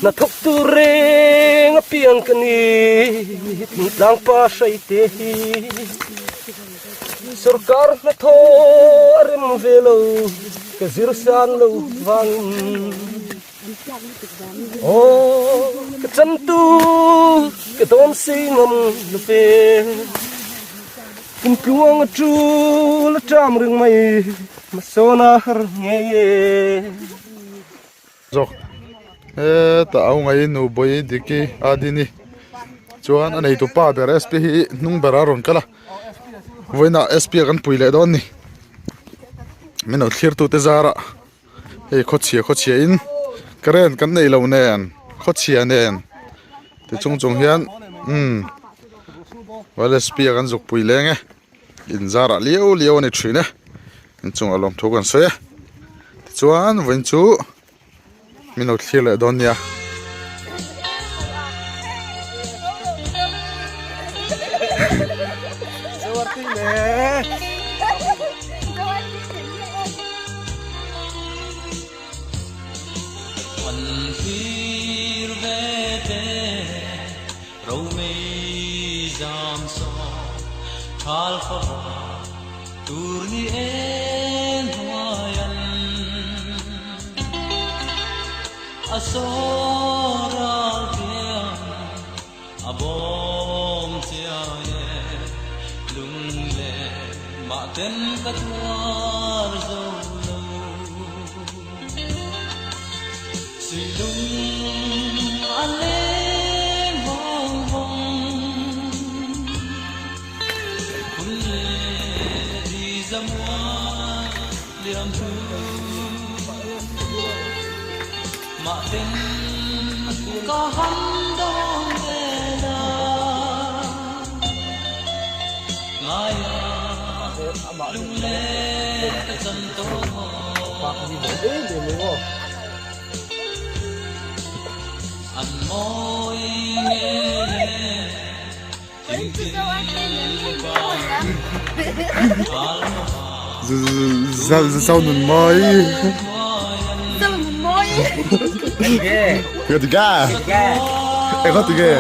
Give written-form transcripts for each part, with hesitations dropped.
Hnathawk tur reng a piang ka ni, thingtlang pa hrai te hi. Sorkar hnathawh a rem ve lo, ka zir san lo vangin. Aw, ka chan tur ka dawn sei ngam lo ve. Kum tluang a tul a ṭam reng mai, hmasawn a har ngei e. Zawk hetah a ungaih nu bawi Diki a din i chuan a neitu pa ber sp hi hnung berah a rawn kal a vawiinah sp a kan pui leh dawn a ni min lo thlir tute zarah hei khawchhia khawchhia in current kan neih loh nen khawchhia nen ti chung chung hian umm sp a kan zuk pui leng e. Inzarah liau liau a ni thin e inchungah lawmthu kan sawi a tichuan vawiin chu min lo thlir leh dawn nia. Zau nun mawi. Zau nun mawi. Ka ti ka. E ka ti ke.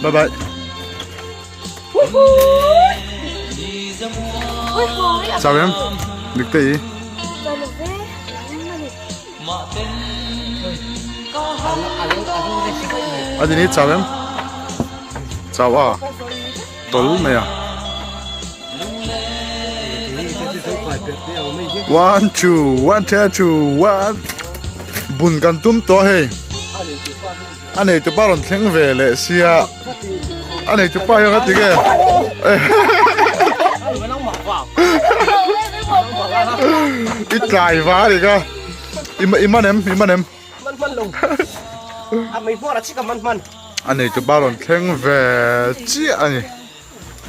Bye bye. Chào em, được tí. A ni chào em. Chào à. Tol mai a. One two one two two one. Bun kan tum tawh hei. A nei tupa rawn thleng ve leh sia. A nei tupa hian ka ti nge. I tlai va ni ka. I man em i man em. Man man lo. A mei hmuar a chik a man man. A nei tupa rawn thleng ve chiah a ni.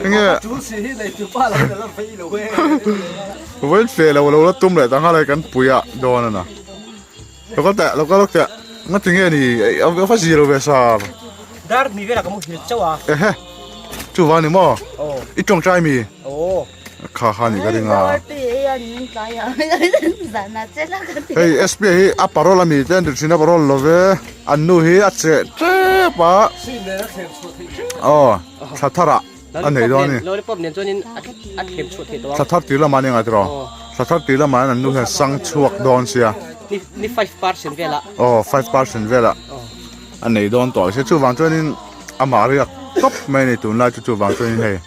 Enge. Tul si hi nei tupa lo la vei lo e. Vawiin fe lo lo la tum leh ta nghal e kan pui ah dawn a na. Lo kal teh lo kal lawk teh nga ti nge ni a va zir lo ve sar. Dar hnih velah ka muhil chauh a. Ehe chu va ni maw? I tawngtai mi? Aw. Kha kha ni ka ring a. Hei SP hi a parol ami te an ti thin a parol lo ve an nu hi a cheh tep a. Aw thla thar ah a nei dawn a ni. Lollipop nen chuanin a thlem chhuah theih tawh ang. Thla thar tir lamah a ni ngai tiraw? Thla thar tir lamah hian an nu hian sang chhuak dawn sia. Ni 5% velah. Aw 5% velah a nei dawn tawh sia chuvang chuanin amah riak tawp mai a ni tunlai chu chuvang chuanin hei.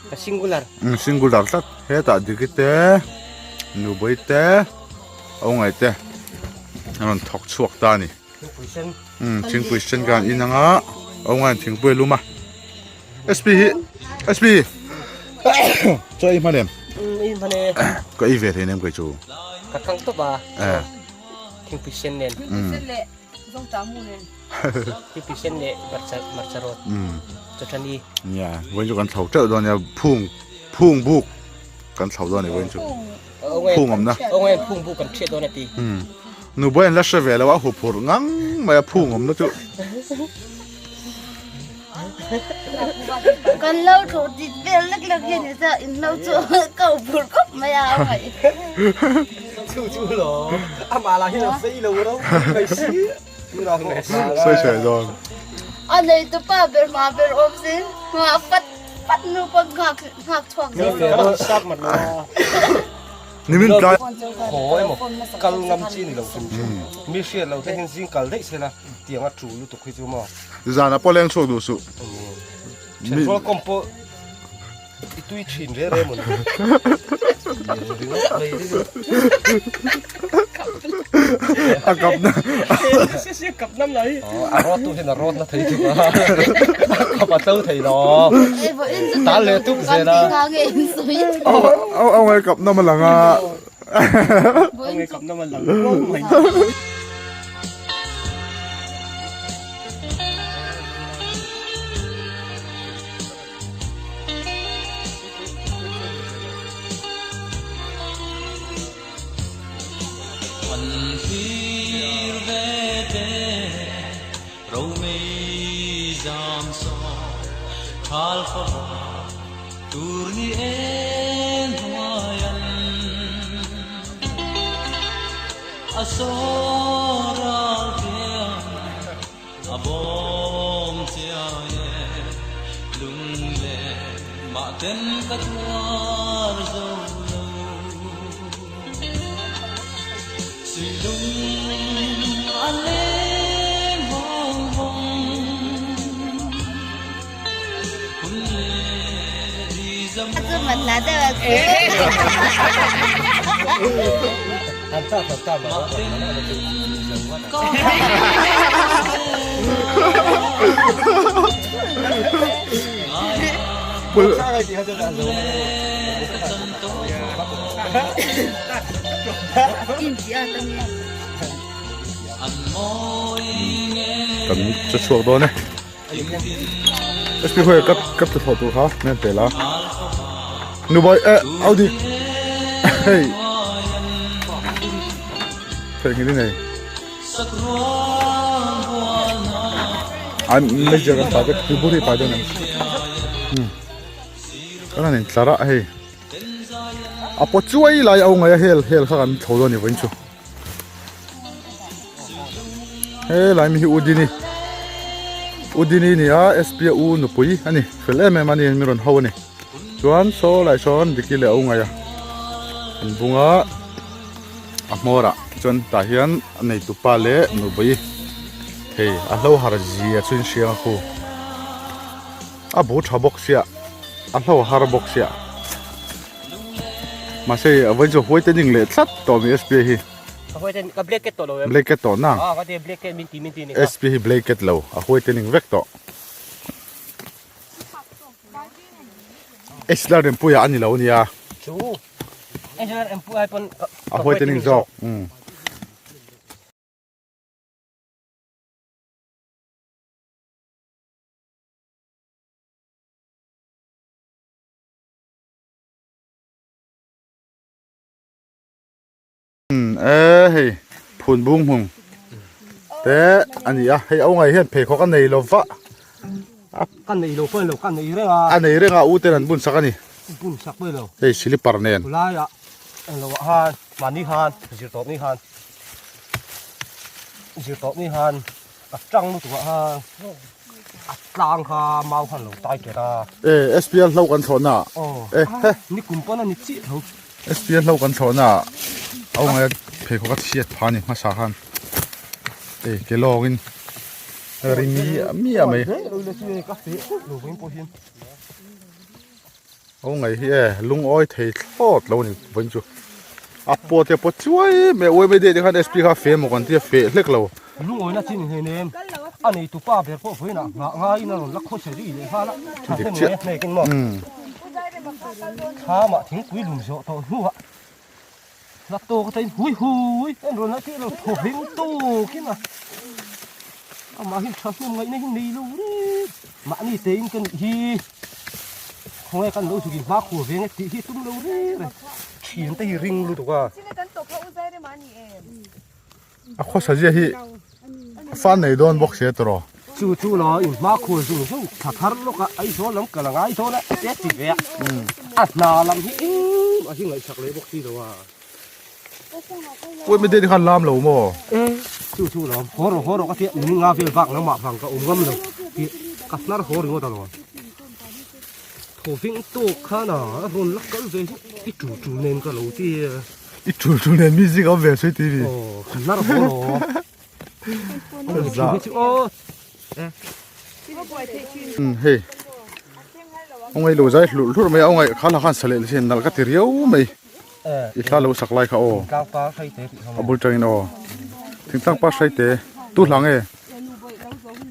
Ka singular. Umm singular tlat hetah Diki te Nubawih te Awngai te an rawn thawk chhuak ta a ni. Umm thingpui sen khan in anga Awngai thingpui a lum a. SP hi SP chaw ei hman em ei hman e ka ei ve thei nem kei chu ka thang tawp a thingpui sen nen sen leh zawng ta mu nen thingpui sen leh marcha marcha rawt chawthani nia vawiin chu kan thlo teuh dawn nia phung phung buk kan thlo dawn a ni vawiin chu. Phung awmna. Awngai phung bu kan hriat dawn a ti. Nubuai an la hre ve lo a huphurh ngang mai a phung awmna chu. Kan lo thlawh tit vel lek lek hian i sa in lo chu ka huphurh khawp mai a awngai. Chu chu lo amah lah hian a vei lo ro mai si. Sawi sawi dawn. A neitu pa ber hma ber awm si nghah fat fat nu pawh nghak nghak chhuak zel. Nimin tlai. Haw emaw kal ngam chi ni lo hrim hrim. Mi hriat lo te hian zing kal daih sela tiang a tul lutuk hi chu maw. Zan ah pawh leng chhuak duh suh. Central com pawh i tui thin re re maw ni. A kap na. Kap nam lai. A rawt tu hian a rawt na thei chu a. A kap a tlo thei lo. Tal leh tuk zel a. Au au ngai kap nam a lang a. Au ngai kap nam a lang. Kan che chhuak dawn e. SP khawi kap kap te thawh tur kha men pe la. Nubai eh Audi hei theih ngil nei. Ai manager kan pa te triburi pa dawn em. Kan han in tlar a hei. A pawt chuai lai au ngai a hel hel kha kan tho dawn a ni vawiin chu. He lai mi hi Udini Udini ni a SP a u nupui a ni fel em em a ni mi rawn ho a ni chuan saw lai sawn Diki leh a u ngai a an bung a a hmawr ah chuan tah hian a neitu pa leh nupui hei a hlo har zia chu in hriang a khu. A bu tha bawk sia a hlo har bawk sia mahse a vawi chu huai te ning leh tlat tawh mi sp hi ka blanket tawh lo em blanket tawh nang ah ka ti blanket min ti min ti ni sp hi blanket lo a huai te ning vek tawh Eslar Rempuia a ni lo ania chu Eslar Rempuia pawn a huai te ning zawk um E hei phun bung hmung te a ni a hei au ngai hian pheikhawk a nei lo va ka nei lo pawh lo ka nei reng a a nei reng a u ten an bun sak a ni bun sak pawh lo hei slipper nen lai ah lo han mahni han zir tawp ni han zir tawp ni han A tang lutuk ah khan a tlang kha mau khan lo tai ket a. E SPL hlo kan thlawh na ah. E he. Ni kum pawn a ni chiah tho. SPL hlo kan thlawh na ah au ngai pheikhawk a chhiat pha ni hmasa khan e ke lawng in ri miah miah mai. Au ngai hi e lungawi thei thlawt lo a ni vawiin chu a pawt te pawt chuai mai a uai mai daih te khan sp kha fe maw kan tia feh hlek lo. Lungawina chin in hleinem a nei tu pa ber pawh vawiinah nghah ngaiin a rawn la khaw chhe rih leh nghal a tha hnem ngai a hnek in maw thlamah thingpui lum zawh tawh hnuah la tawk atangin hui hui en rawn la tih lo thaw heng tawkin a amah hi tha hnem ngaihna hi nei lo reng mahni tein ka nih hi khawnge kan lo zuk in hma khur veng e tih hi tum lo reng reng. thian te hi ring lutuk a. A khawsa zia hi fan nei dawn bawk sia tawh. Chu chu lo in hma khur zung zung thla thar lawk a Aizawl lam kal a ngai dawn a te ti ve a. A hna lam hi eng a hi ngaihsak leh bawk si lo a. Ui mi te khan lam lo maw? E chu chu lo haw rawh haw rawh ka tia min nga vel vak nangmah vang ka awm ngam lo tih ka hnar haw ringawt alawm. Thawveng tawk khan a rawn la kal ve hi i tul tul nen ka lo ti a. I tul tul nen music a awm ve sawi ti mi. Aw ka hnar haw rawh. Za. Hei Awngai lo zai hlurh hlurh mai a awngai kha la khan sa leh sin nalh ka ti riau mai. I thla lo sak lai kha aw. A bul tangin aw. Thingtlang pa hrai te tu hla nge?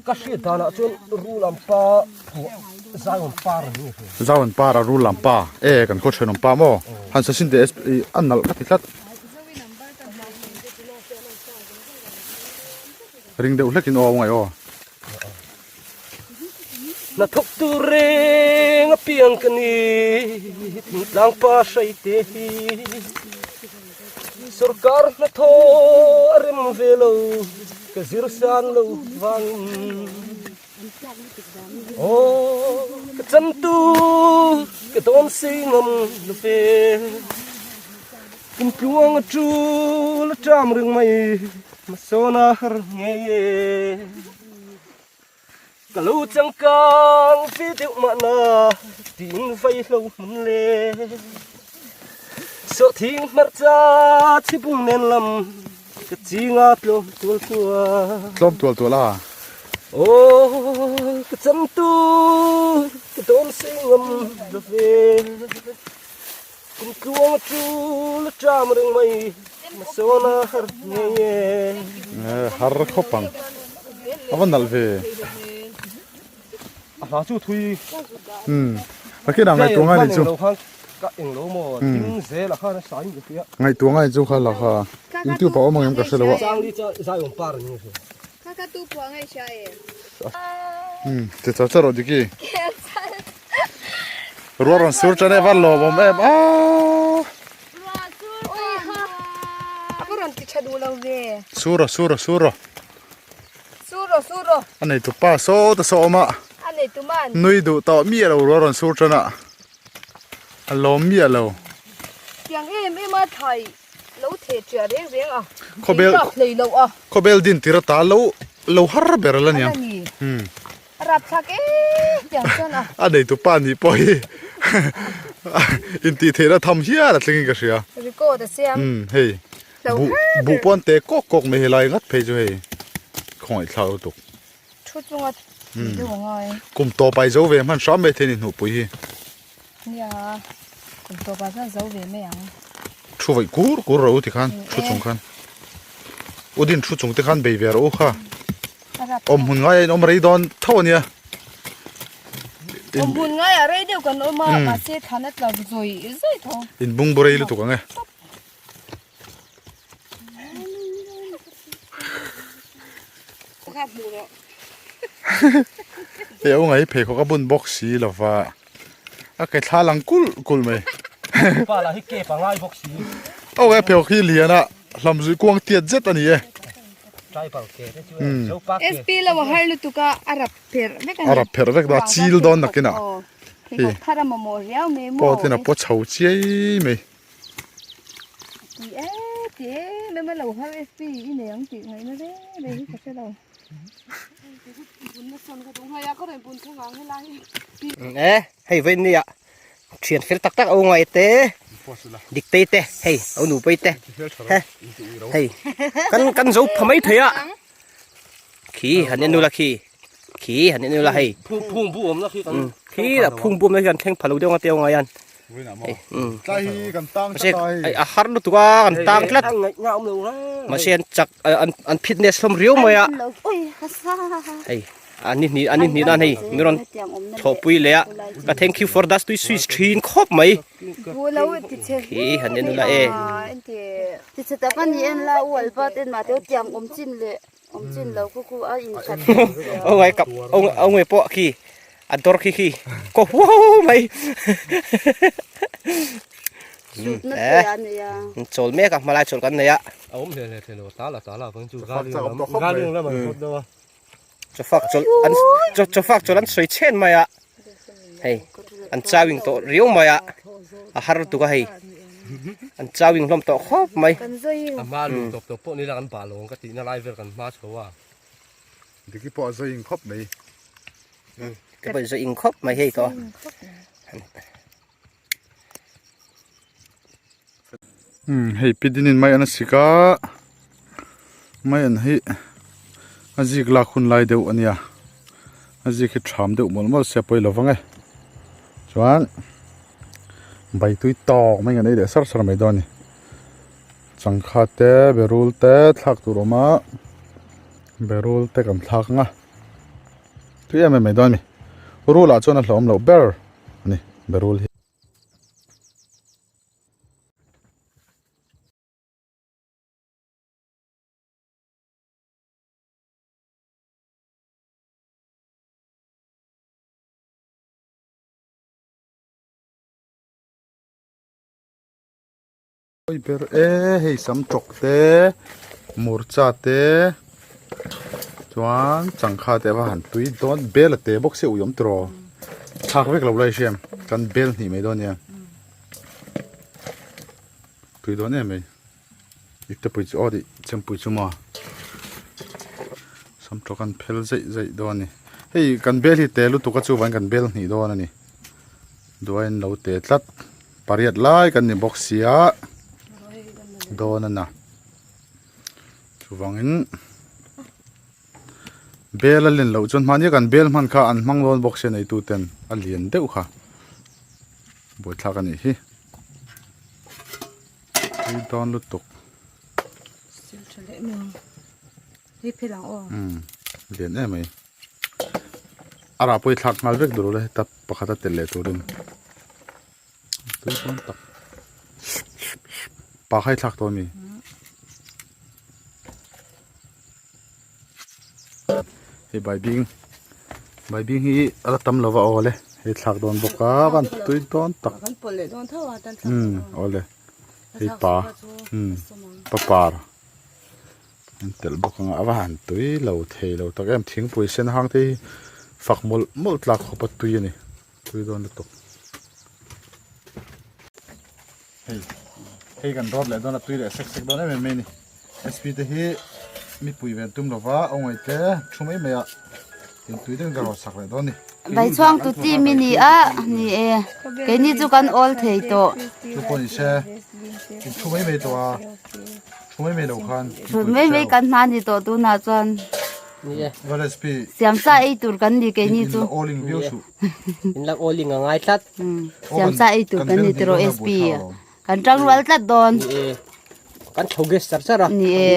Ka hriat danah chuan rul an pa phuah Zion par an ni hre. Zion par a rul an pa e kan khaw thenawm pa maw han sa sin te a nalh ka ti tlat. Ring deuh hlekin aw ngai aw. Hnathawk tur reng a piang ka ni, thingtlang pa hrai te hi. Sorkar hnathawh a rem ve lo, ka zir san lo vangin. Aw, ka chan tur ka dawn sei ngam lo ve. Kum tluang a tul a ṭam reng mai, hmasawn a har ngei e. Ka lo changkang ve deuh mahna tiin vaihlo hmun le. Sawhthing hmarcha chhibung nen lam ka chinga tlawm tual tual. Tlawm tual tual a. Aw ka chan tur ka dawn sei ngam lo ve. Kum tluang a tul a ṭam reng mai, hmasawn a har ngei e. Har khawp ang, a va nalh ve. A hla chu thui. Umm, ka khin ah ngaihtuah ngai ni chu. Ka eng lo maw, ding zel a khan a sain ka hria. Ngaihtuah ngai chu kha la kha, YouTube ah awm ang em ka hre lo a. Changli chu zaiawm par an ni hria. Kha kha tu phuah ngai hria e. Umm, ti char char rawh Diki. Ruah rawn sur tan e va lawm awm em a. Ruah sur oi ha. A ka rawn ti tha duh lo ve. Sur rawh sur rawh sur rawh. Sur rawh sur rawh. A nei tu pa saw ta saw awm a. A nei tu man. Nui duh tawh miah lo ruah rawn sur tan a. A lawm miah lo. Tiang em em a thlai lo theh ṭiah reng reng a. Khawbel hlei lo a. Khawbel din tir ata lo lo har ber la niang. A ni. A rap thlak e tiang chuan a. A neitu pa nih pawh hi intih theihna tham hial a thleng in ka hria. Record a siam. Umm hei buh buh pawn te kawk kawk mai helai ngat phei chu hei khawngaih thlak lutuk. Thu chunga deuh a ngai. Kum tawp ai zo ve hman hram mai thei ni hnuhpui hi. Nia kum tawp ah chuan zo ve mai ang. Thu vaih kur kur rawh u tikhan thu chung khan. Udin thu chung te khan bei ve rawh u kha. Awm hmun ngai a in awm rei dawn tho a nia. Awm hmun ngai ah rei deuh kan awm a mahse thlan a tla zawi zawi tho. In bung rei lutuk ang e. Hei a ngai pheikhawk a bun bawk si lova a ke thla lang kulh kulh mai. Pa lah hi kep a ngai bawk si. A ngai pheikhawk hi lian a hlamzuih kuang tiat zet a ni e. SP lo a har lutuk a a rap pherh vek a ni. A rap pherh vek dawn a chil dawn nakin ah. Pheikhawk thar a mamawh riau mai maw. Pawt in a paw chho chiai mai. Ti e ti e mem a lo har SP i nei ang tih ngaihna reng reng hi ka hre lo. E hei vawiin nia thian fel tak tak a u ngai te dik tei te hei a u nupui te he hei kan kan zo pha mai thei a khi han en ula khi khi han en ula hei phung bu awm na khi kan khi là phung bu awm na khi kan thleng pha lo deuh ang a te ngai an mahse a har lutuk a kan tang tlat mahse an chak an an fitness hlawm riau mai a hei An ni hnih an ni hnih nan hei mi rawn thlawhpui leh a ka thank you for that tui switch thin khawp mai khi han en ula e. Aw ngai kap aw ngai pawh khi a dawr khi khi ko huau mai. Sutna te a nei a. Chawl mek a hmalai chawl kan nei a. A awm hle hle thei lo tala tala vang chu Chawfak chak awm tawh khawp mai. Galing lam an phawt deuh a. Chawfak chawl an chawfak chawl an sawi chhen mai a. Hei an chawing tawh riau mai a. A har tuk a hei. An chawing hlawm tawh khawp mai. A hma lui tawp tawp pawh ni la kan bah lo ang ka tihna lai vel kan hma chho a. Diki pawh a zawing khawp mai. Ka pawh zawing khawp mai hei tawh. Hei pidinin mai an a sik a mai an hi a zik lak hun lai deuh a nia a zik hi tham deuh mawlh mawlh se a pawi lo vang e chuan bai tui tawk mai an ei leh sar sar mai dawn a ni changkha te berul te thlak tur a awm a berul te kan thlak ang a tui em em mai dawn a ni rul ah chuan a hlauhawm loh ber a ni berul hi. Oi ber e hei sam tawk te murcha te chuan changkha te ava han tui dawn bel a te bawk sia ui awm tiraw thlak vek lo lai hriam kan bel hnih mai dawn nia tui dawn em mai ipte pui chu aw tih chempui chu maw sam tawk an phel zeih zeih dawn a ni hei kan bel hi te lutuk a chuvan kan bel hnih dawn a ni duain lo te tlat. Pariat lai kan ni bawk sia dawn a na chuvangin bel a len loh chuan hmahni a kan bel hman kha an hmang dawn bawk sia neitu ten a lian deuh kha buaithlak a nih hi tui dawn lutuk umm lian em mai a rah pawh hi thlak nghal vek dur ula heta pakhat a tel leh turin. Tui dawn tak. Pa khai thlak tawh ami? Hei baibing baibing hi a la tam lova aw le hei thlak dawn bawk a van tui dawn tak. Umm aw le hei pa umm pa par an telh bawk ang a a va han tui lo thei lo tak em thingpui sen hang te hi fak mawlh mawlh tlak khawp a tui a ni. Tui dawn lutuk. Hei hei kan rawt leh dawn a tui leh sek sek dawn em em mai a ni. SP te hi mipui ve an tum lova a ngawi te thu mai mai a in tui deuhin ka rawt sak leh dawn a ni. Baichhuang tu team i ni a ni e keini chu kan awl thei tawh. Chu pawh ni se in thu mai mai tawh a thu mai mai lo khan. Thu mai mai kan hma ni tawh tunah chuan. Siam sa ei tur kan ni keini chu. In lak awling a ngai tlat. Siam sa ei tur kan ni tiraw SP. Kan tang rual tlat dawn. Kan tho gas char char a. Ni e.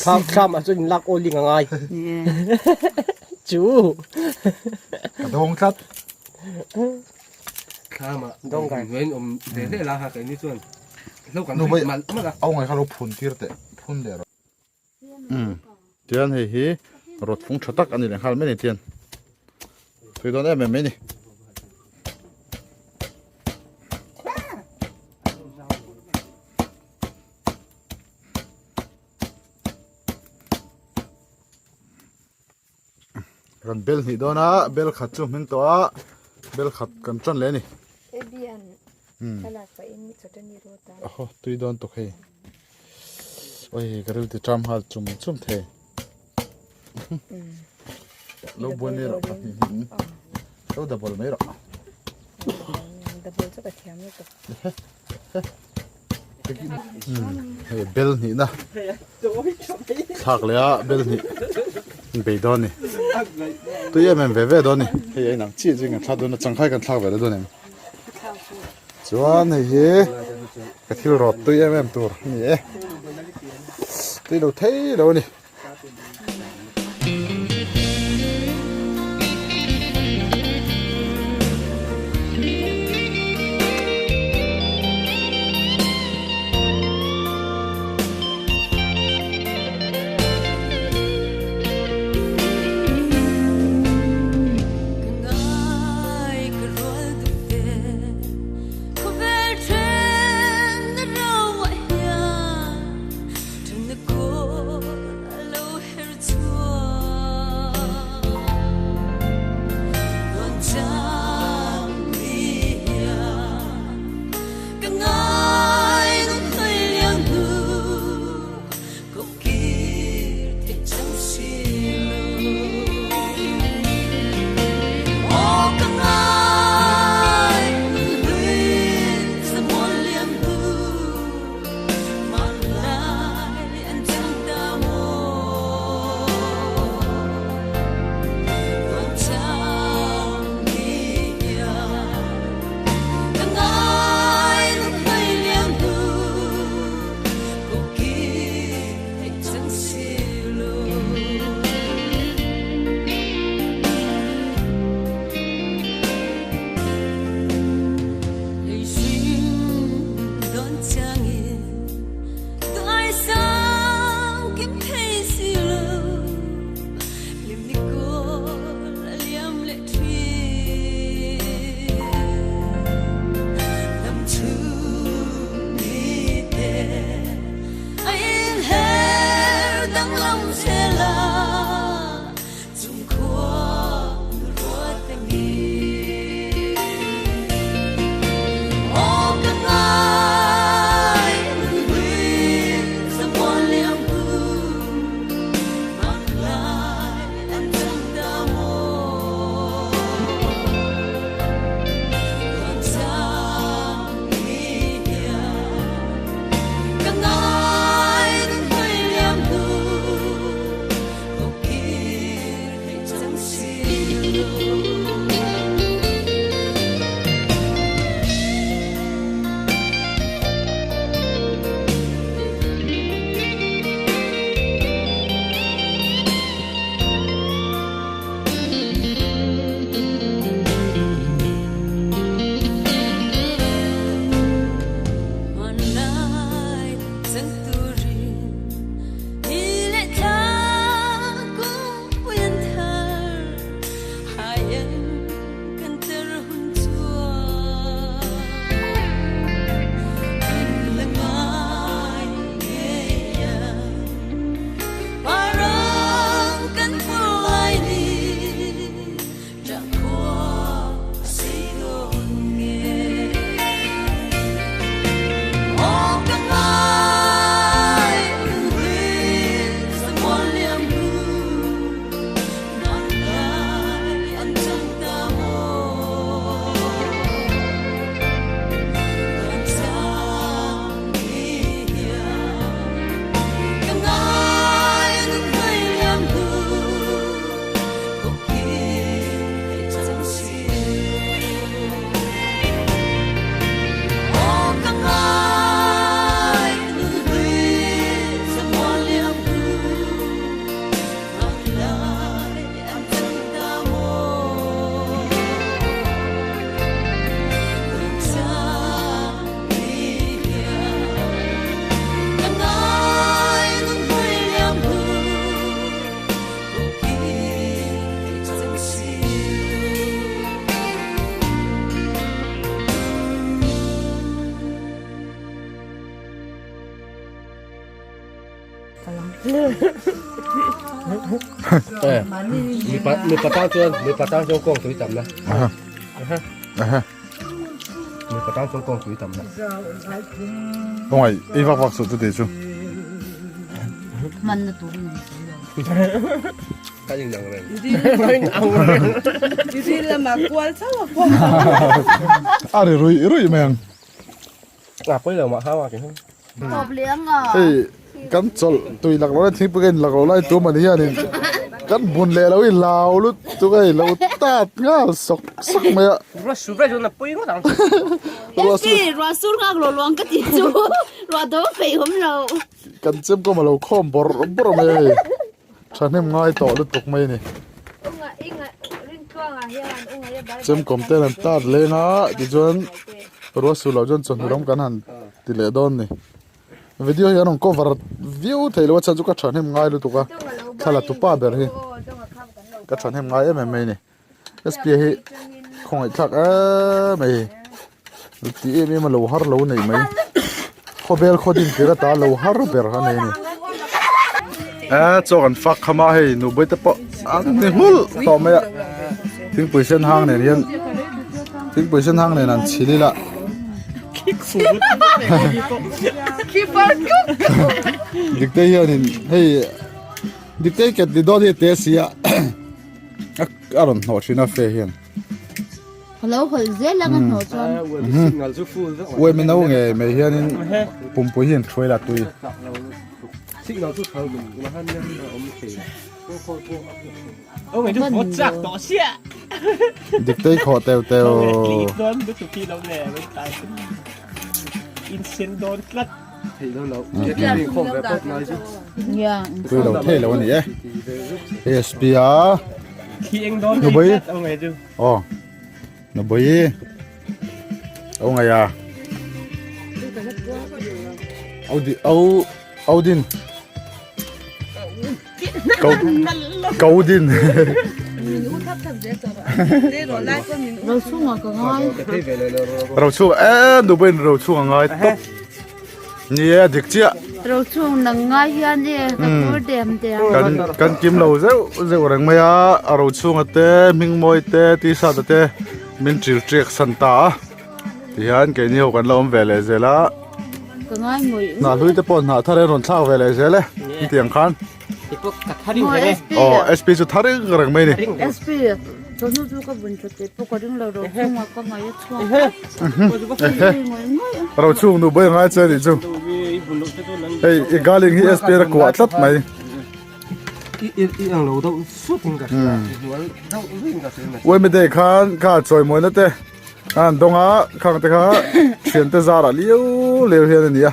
Thlam thlam ah chuan in lak awling a ngai. Ni e. Chu. Ka dawng tlat. Thlam ah dawng kai nuain awm ve hle la ha keini chuan. Hlo kan malh malh a. Au ngai kha lo phun tir teh phun leh rawh. Tian hei hi rawt fung tha tak a ni leh nghal mai a ni tian tui dawn em em mai a ni. Kan bel hnih dawn a bel khat chu hming tawh a bel khat kan tan leh a ni. Aw tui dawn tuk hei oi ka ril ti ṭam nghal chum chum thei lo buai mai rawh pahnih hnih lo double mai rawh hei bel hnihna thlak leh a bel hnih bei dawn a ni tui em em ve ve dawn a ni hei a inang chiah chiah in kan thlak dawn a changkhai kan thlak ve leh dawn em chuan hei hi ka thil rawt tui em em tur a ni e tui lo thei lo a ni. Mipa tan chuan mipa tan chuan kawng tui tam na. Mipa tan chuan kawng tui tam na. Kawng ai ei vak vak suh chu tih chu. Man na tur ni. Ka in ang reng. Ril lama kual chauh a kual. A ri rui rui mai ang. A pawi lo mah hau a kei hung. Tawp leh ang a. Hei kan chawlh tui lak lo lai thingpui ka in lak lo lai tum a ni hianin kan bun leh lo i lau lut chu ka i lo tat nghal sawk sawk mai a. Ruah sur vek chuan a pawi ngawt ang. Ruah sur. Ruah sur nghak lo luang ka tih chu ruah do peih awm lo. Kan chem kawm a lo khawm bawrh bawrh mai a hei. Thahnem ngai tawh lutuk mai a ni. Chemkawm ten an tat leng a tichuan ruah su loh chuan chawhnu lam kan han ti leh dawn a ni. Video hi an rawn cover viau thei lo a chhan chu ka thahnem ngai lutuk a thla la tupa ber hi ka thahnem ngai em em mai a ni. SP hi khawngaih thlak em mai ti em em a lo har lo nei mai khawvel khaw din tir ata lo har ber a nei a ni a chaw kan fak kham a hei nubui te pawh an ni nghulh tawh mai a thingpui sen hang nen hian thingpui sen hang nen an chhil ila dikte hianin hei dikte ket ni dawn hi a te si a. A rawn hnawh thin a fe hian. Ka lo hawlh zel ang a hnawh chuan. Uai min no ngei mai hianin pumpui hi an hruai la tui. Diktei khawh teu teu. Tui lo thei lo a ni e. ASP a Nubui aw Nubui au ngai a au di au au din. Ko ko din. Ro chunga ka ngai. Ro chung e nu bin ro chung ngai top. Ni e dik chia. Ro chung nang ngai hian e ka tur dem dem. Kan kan kim lo zeu zeu reng mai a a ro chunga te hming mawi te t-shirt te min ṭil ṭiak san ta a tihian keini ho kan la awm ve leh zel a Ka ngai ngawih hnah hlui te pawh hnah thar in rawn thlak ve leh zel e hetiang khan Maw SP aw SP chu thar reng reng mai a ni SP chawhnu chu ka vun tha teh pawh ka ring lo ro chungah ka ngai a chhuak ngawih ngawih ro chhung nu bawi a ngai che a nih chu hei i galing hi SP a kuah tlat mai. Uaime day khan kha chawimawina te a han dawng a khang te kha thian te zarah liau liau hian a ni a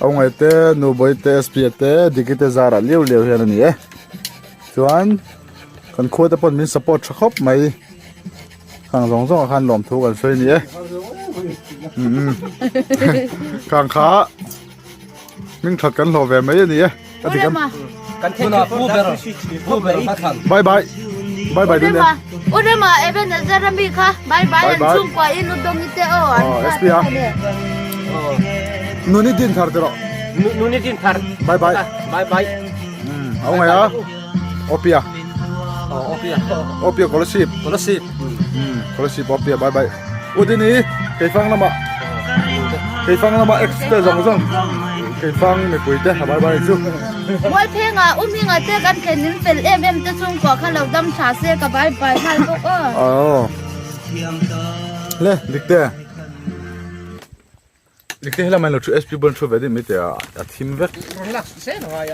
Awngai te Nubawi te SP a te Diki te zarah liau liau hian a ni e chuan kan khua te pawn min support tha khawp mai khang zawng zawng ah khan lawmthu kan sawi a ni e khang kha. Hming that kan hlawh ve mai a ni e. A dik em? Kan thei na pu ber pu ber kha than. Bye bye. Bye bye dun em. Urema Ebenezer ami kha bye bye an chung kwa in udong ite o an Oh SP a. Nuni din thar te ro. Nuni din thar. Bye bye. Bye bye. Au ngai a. Opia. Oh opia. Opia scholarship. Scholarship. Scholarship opia bye bye. Udini keifang lama keifang lama ex te zawng zawng keifang mipui te a bye bye chu. Mual phenga u hminga te kan thlen in fel em em te chhungkua kha lo dam tha se ka bye bye nghal bawk aw. Aw le dik te. Dikte helama in lo thu SP bul an thu ve deuh mai teh a a thim vek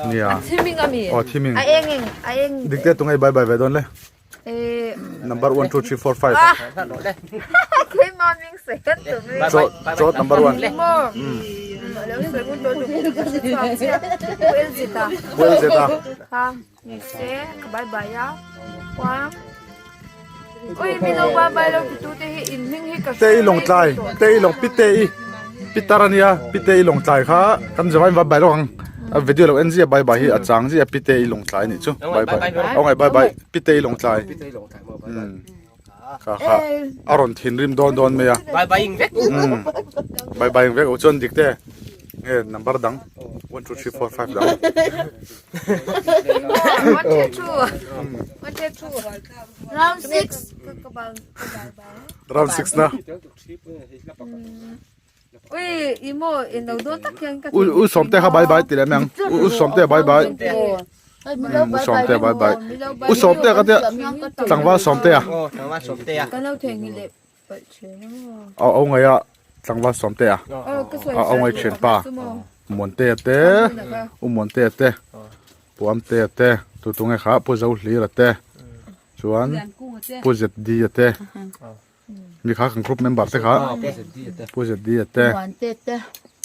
nia A thiming a mi aw thiming a eng eng a eng Dikte tunge bye bye ve dawn le number 1 2 3 4 5 Keimah ming se kan tu mi chawt chawt number 1 mo lo se ngun to tu wel zita wel zeta ha ni se ka bye bye ya kwa Ui mi lo bye bye lo tu te hi in hming hi ka te i long tlai te i long pite i pitar ania pite i long tlai kha kan zawai bye bye lo ang a video lo en zia bye bye hi a chang zia pite i long tlai ni chu bye bye awngai bye bye pite i long tlai kha kha a rawn thin rim dawn dawn mai a bye bye ing vek bye bye ing vek o chuan dik te nge number dang 1 2 3 4 5 dang 1 2 1 2 Round 6. Round 6 na. Ui, imo in lo dawn tak hian ka U u sawmte kha bye bye ti leh mai ang. U u sawmte bye bye. U sawmte bye bye. U sawmte ka tia tlangval sawmte a. Aw tlangval sawmte a. Kan lo thei ngi leh palh thin a. Au ngai a tlangval sawmte a. Au ngai thian pa. Muantea te U Muantea te Puamtea te tutunge kha Pu Zohlira te. Chuan Pu ZD a te mi kha kan group member te kha Pu ZD a te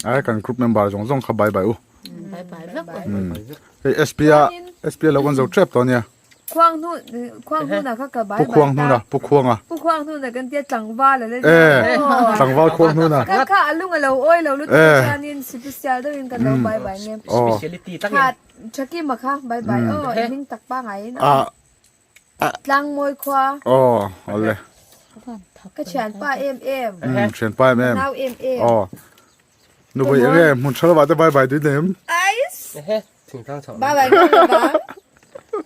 ai kan group member zawng zawng kha bye bye u hei SP a SP a lo kan zo tep tawh ania Khuang hnu khuang hnu na kha ka bye Pu khuang hnu na Pu khuang a Pu khuang hnu na kan tia tlangval a la e tlangval khuang hnu na kha kha a lung a lo awi lo lutuk chuanin special deuhin kan lo bye bye nge speciality tak kha Thakima kha bye bye aw i hming tak pangai in a Tlangmawi khua. Aw awle. Ka thianpa em em. Um thianpa em em. Nau em em. Aw. Nupui enge hmun tha lovah te bye bye tui nem. Ais. Bye bye ngam lovang.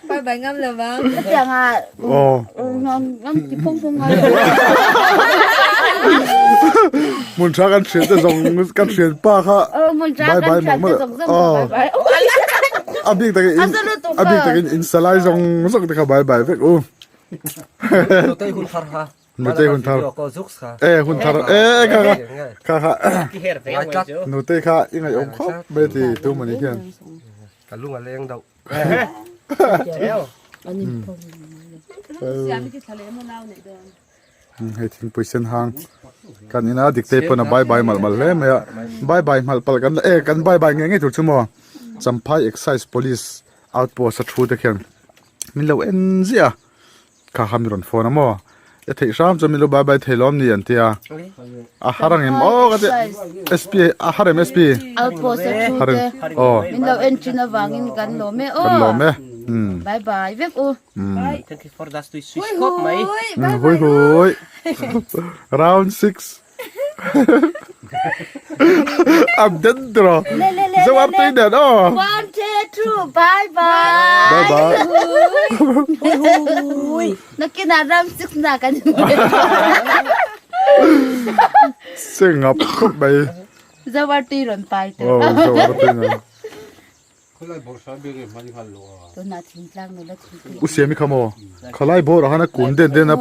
Bye bye ngam lovang. Hetiang a Aw. ngam ti phung phung ngai. Hmun tha kan thian te zawng kan thianpa kha. Aw hmun tha Bye kan bye thian te mawlh zawng zawng mawlh. bye bye. A bik takin in a bik takin in salai zawng zawng te kha bye bye vek u. Nutei hun thar kha. Nutei hun thar. Ko zuks kha. E hun thar e kha kha kha Ngai tlat. Nutei kha i ngaih awm khawp mai ti tu mani hian. Ka lung a leng deuh. Hei thingpui sen hang kan ina diktei pawn a bye bye malh malh hle mai a bye bye hmalh palh kan e kan bye bye ngei ngei tur chu maw Champhai Excise Police outpost a thu te khian min lo en ziah a kha kha mi rawn phone a maw. E theih hram chuan min lo bye bye thei lawm ni an ti a. A har ang em aw ka ti SP a har em SP. Outpost a thu te. Aw. Min lo en thin avangin kan lawm e aw. Kan lawm e. Bye bye vek u. Thank you for that tui sui khawp mai. Hui hui. Round 6. Am den tiro. Zawar tui den aw. 1 2 3 bye bye. Bye bye. Hui hui. Nakinah ram chukna kan Se ngap khawp mai. Zawar tui rawn pai tur. Oh, zawar tui na. Khawlai bawr sa bik e mani nghal lo a. Tunah thingtlang nula thingtlang. U siam i kha maw? Khawlai bawr ah khan a kun den den a.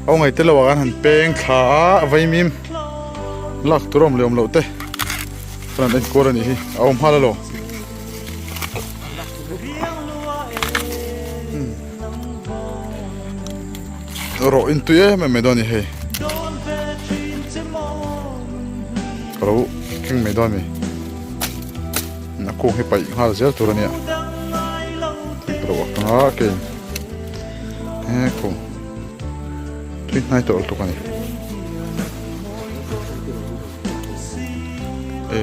Aw ngaih te lo ah khan han peng thla a vaimim lak tur a awm leh awm loh te kan han enkual a nih hi a awm nghal alawm. Rawh in tui em em mai dawn a ni hei ka lo keng mai dawn a ni a kung hi paih nghal zel tur a nia ka lo ak ang a kei he kung tui hnai tawh lutuk a ni e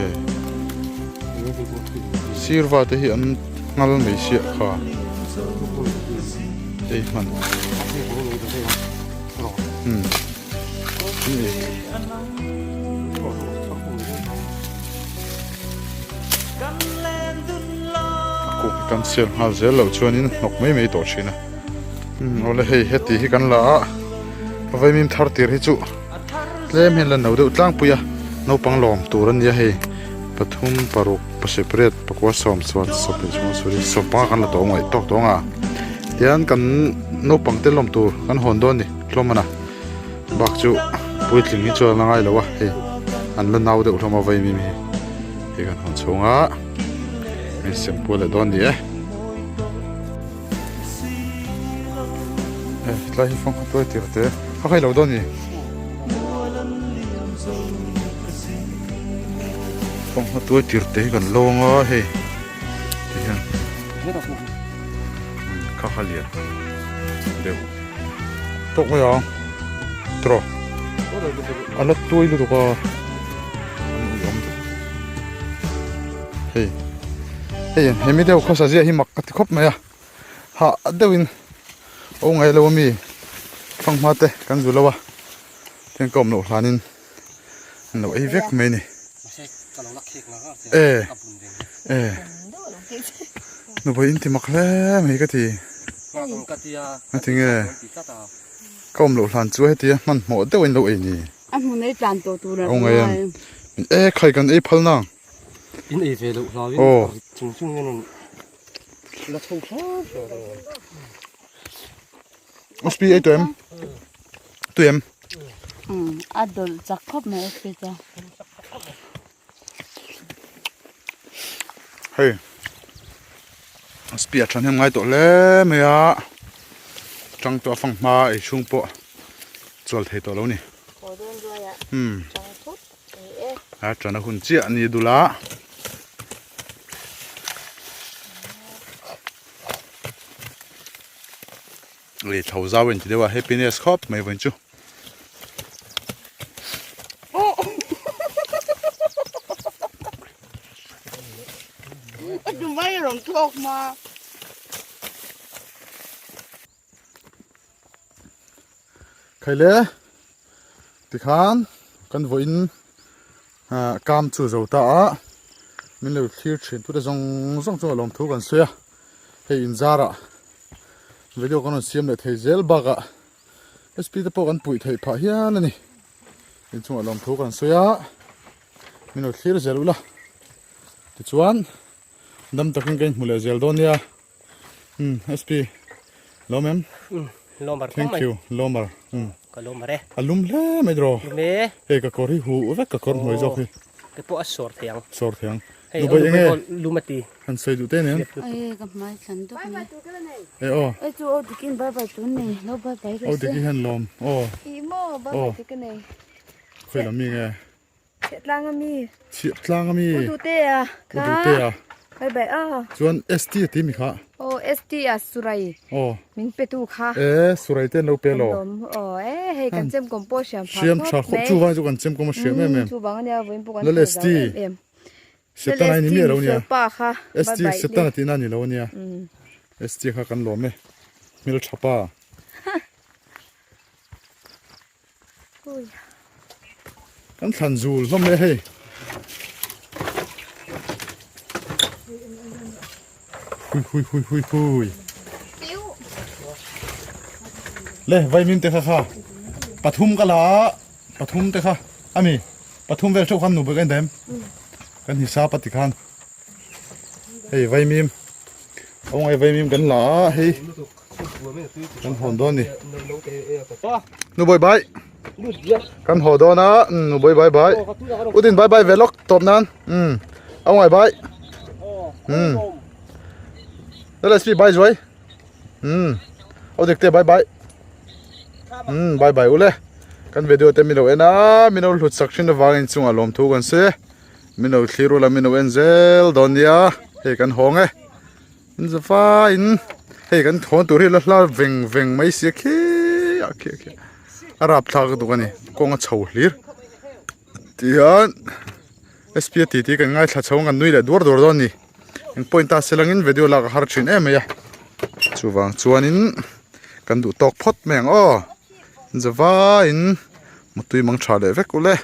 sirva te hi an nghal mai siah kha ei hman umm a kuk hi kan siam nghal zel loh chuanin hnawk mai mai tawh thin a umm awle hei heti hi kan la a vaimim thar tir hi chu tlem hian la no deuh tlangpui a naupang lawm tur a nia hei pathum paruk pasipariat pakua sawm chuan sawmhnih chhunga sawrih sawmpanga kan la tawh ngaih tawk tawh ang a tian kan naupang te lawm tur kan hawn dawn a ni hlawm a na bak chu puitling hi chuan a ngai lo a hei an la nau deuh hlawm a vaimim hi hei kan hawn chhung a min sem pual leh dawn a ni e. Tlai hi fang kha tuai tir te kha khai lo dawn ni fang kha tuai tir te hi kan lawng a hei ti hian kha kha lian deuh tawk mai ang tawh a la tuai lutuk a an ui awm hei hei hemi deuh khawsa zia hi mak ka ti khawp mai a. Hah deuhin a u ngailo ami fanghma te kan zu lo a tiang ka awm loh hlanin an lo ei vek mai a ni e e nupui in ti mak hle mai ka ti a tinge ka awm loh hlan chu heti a hmanhmawh deuhin lo ei ni. A hmun ei tlan tawh tur a Aw ngai an. E khai kan ei phal nang. In ei ve loh hlau in chung chung hian in la chho hram hram. Ospi ei tawh em? Tui em? Um, a dawlh chak khawp mai Ospi chuan. Hei Ospi a thahnem ngai tawh hle mai a tang tawh a fang hma ei chhung pawh chual thei tawh lo ni. Um a tana hun chiah a ni dul a. Lei thlo zau in ti deuh a happiness khawp mai vawiin chu. Khaile tikhan kan vawiin ah kam chu zo ta a min lo thlir thin tute zawng zawng chu a lawmthu kan sawi a hei inzarah video kan rawn siam leh thei zel bakah sp te pawh kan puih theih phah hial a ni inchungah lawmthu kan sawi a min lo thlir zel ula tichuan dam takin ka inhmu leh zel dawn nia um sp lawm em lawmar thank you lawmar um ka lawmar e a lum hle mai draw lum e hei ka kawr hi hu vek ka kawr hnuai zawk hi ke pawh a sawr thei ang sawr thei ang Hei Dubai enge lum a ti. Han sawi duh te nen. Ai ka hmai thlan deuh mai. E aw. Ai chu aw dikin bye bye tun nei lo bye bye rawh se. Aw diki hian lawm aw. I maw bye bye te ka nei. Khawi lam mi nge? Chhiah tlang a mi. Chhiah tlang a mi. U duh te a. U duh te a. Bye bye a. Chuan ST a ti mi kha. Aw ST a Surai. Aw. Min pe tu kha. E Surai te an lo pe lo. Aw e hei kan chem kawm pawh hriam phah khawp mai. Hriam tha khawp chu vang chu kan chem kawm a hriam em em. Chu vang ania vawiin pawh kan Lal thar ST. zau em em. Setana i ni miah lo nia. ST Setana tihna a ni lo ania. ST kha kan lawm e. Hmel tha pa. Kan thlan zul hlawm e hei. Hui hui hui hui hui. Le vaimin te kha kha. Pathum ka la a. Pathum te kha ami. Pathum vel theuh khan nu bawk a indaih em? Kan hisap a ti khan hei vaimim a ngaih vaimim kan la a hei kan hawn dawn ni nu bawi bai kan haw dawn a nu bawi bai bai utin bai bai ve lawk tawp nan um a ngaih bai um LSP bai zuai um au dik te bai bai um bye bye ule kan video te min lo en a min lo hlut sak thin avangin chungah lawmthu kan sawi e min lo thlir ula min lo en zel dawn nia hei kan hawng e in za faiin hei kan thawn tur hi la hla veng veng mai sia khi a khi a khi a rapthlak lutuk a ni kawng a chho hlir tihian sp a titi kan ngaithla chho ang kan nui leh duar duar dawn a ni eng point ta se langin video lak a har thin em mai a chuvang chuanin kan duh tawk phawt mai ang aw zavaiin mutui mang tha leh vek ule.